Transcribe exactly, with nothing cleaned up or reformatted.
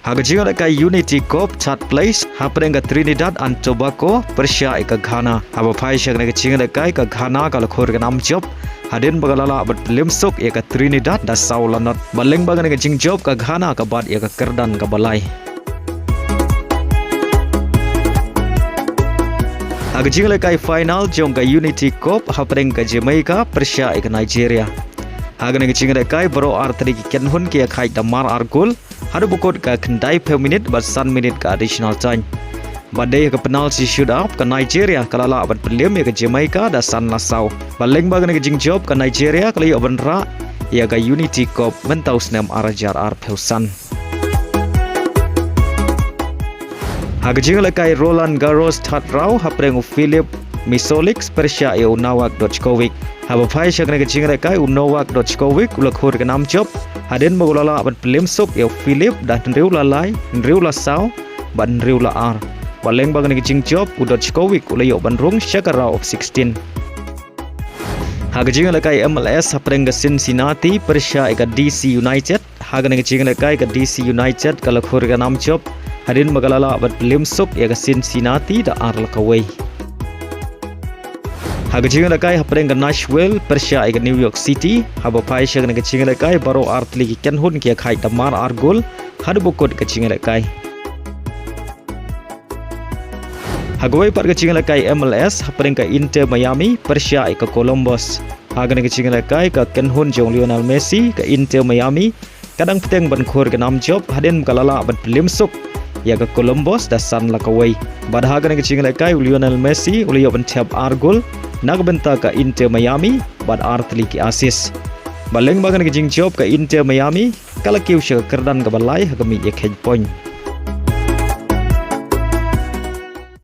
Ha ka jingïalehkai Unity Cup, third place hapdeng ka Trinidad and Tobago pyrshah ïa ka Ghana. Haba phai sha kane ka jingïalehkai, ka Ghana ka la khur ka nam jop hadien ba ka la lah ban pynliem suk ïa ka Trinidad da saw la not. Bad lyngba kane ka jingjop, ka Ghana ka bat ïa ka kyrdan kaba lai. Ha ka jingïalehkai final jong ka Unity Cup hapdeng ka Jamaica pyrshah ïa ka Nigeria. Ha kane ka jingïalehkai baroh ar tylli ki kynhun ki ïakhaid da mar ar gol haduh ba kut ka khyndai phew minit bad san minit ka additional time. Bad dei ha ka penalty shootout, ka Nigeria ka la lah ban pynliem ïa ka Jamaica da san la saw. Bad lyngba kane ka jingjop, ka Nigeria ka la ïoh ban rah ïa ka Unity Cup mynta u snem ar hajar ar phew san. Ha ka jingïalehkai Roland Garros thad rau hapdeng u Filip Misolic pyrshah ïa u Novak Djokovic. Haba phai sha kane ka jingïalehkai, u Novak Djokovic u la khur ka nam jop hadien ba u la lah ban pynliem suk ïa u Filip da hynriew la lai, hynriew la saw bad hynriew la ar. Bad lyngba kane ka jingjop, u Djokovic u la ïoh ban rung sha ka round of sixteen. Ha ka jingïalehkai M L S hapdeng ka Cincinnati pyrshah ïa ka D C United. Ha kane ka jingïalehkai, ka D C United ka la khur ka nam jop hadien ba ka la lah ban pynliem suk ïa ka Cincinnati da ar la kawei. Ha ka jingïalehkai hapdeng ka Nashville pyrshah ïa ka New York City, haba phai sha kane ka jingïalehkai baroh ar tylli ki kynhun ki ïakhaid da mar ar gol haduh ba kut ka jingïalehkai. Ha kawei pat ka jingïalehkai M L S hapdeng ka Inter Miami pyrshah ïa ka Columbus. Ha kane ka jingïalehkai, ka kynhun jong u Lionel Messi ka Inter Miami ka dang bteng ban khur ka nam jop hadien ba ka la lah ban pynliem suk ïa ka Columbus da san la kawei. Bad ha kane ka jingïalehkai, u Lionel Messi u la ïoh ban thep ar gol na ka bynta ka Inter Miami bad ar tylli ki assist. Bad lyngba kane ka jingjop, ka Inter Miami ka la kiew sha ka kyrdan kaba lai ha ka miej ïakheiñ point.